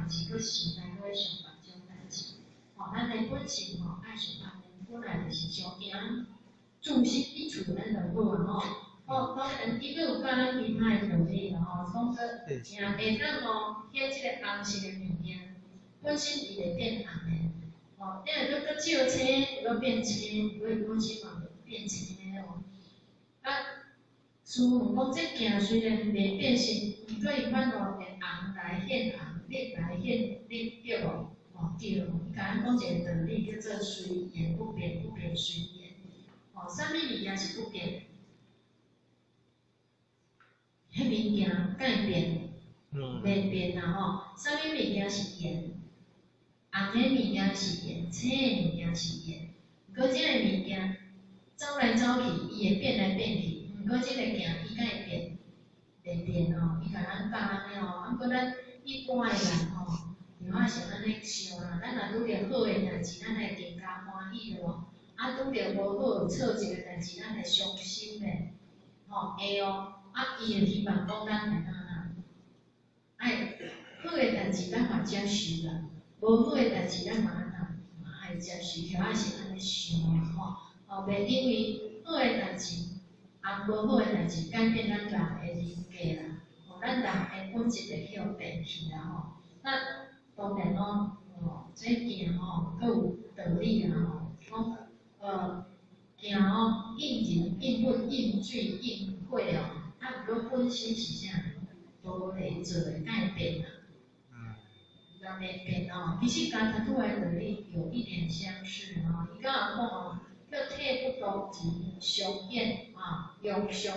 代誌，閣時代閣咧想別種代誌。吼，咱的本性吼愛想按呢，本來就是上驚，自心一處咱就好啊吼。哦，當然伊閣有教咱其他的道理啦吼，講說鏡會當吼顯這个紅色的物件，本身伊會變紅的。吼，你若閣閣照青，閣變青，伊本身嘛會變青的哦。啊，師父講這鏡雖然袂變色，毋過伊反哦會紅來顯紅，綠來顯綠，對無？吼對，伊共咱講一个道理，叫做隨緣不變，不變隨緣。吼，啥物物件是不變？彼物件改變，袂變啦吼。啥物物件是緣？紅的物件是緣，青的物件是緣。毋過這个物件走來走去，伊會變來變去。毋過這个鏡伊敢會變？袂變哦。伊共咱教按呢哦。啊，毋過咱一般的人吼，就愛是按呢想啦。咱若拄著好的代誌，咱會更加歡喜對無？啊，拄著無好挫折的代誌，咱會傷心袂？吼，會哦。啊，伊會希望講咱會按怎？愛好的代誌咱嘛接受啦，無好的代誌咱嘛按怎？嘛愛接受，就愛是按呢想啦吼。哦，袂因為好的代誌，啊無好的代誌改變咱人的人格啦，吼，咱人的本質會去予變去啦吼。那當然咯，哦，這鏡吼，閣有道理啦吼，講鏡吼應人應物應水應火哦。啊，毋過本身是啥？玻璃做的，敢會變啊？人會變哦。其實佮頭拄仔的道理有一點相似吼。伊敢有講哦，叫體不同質，相顯啊，用相。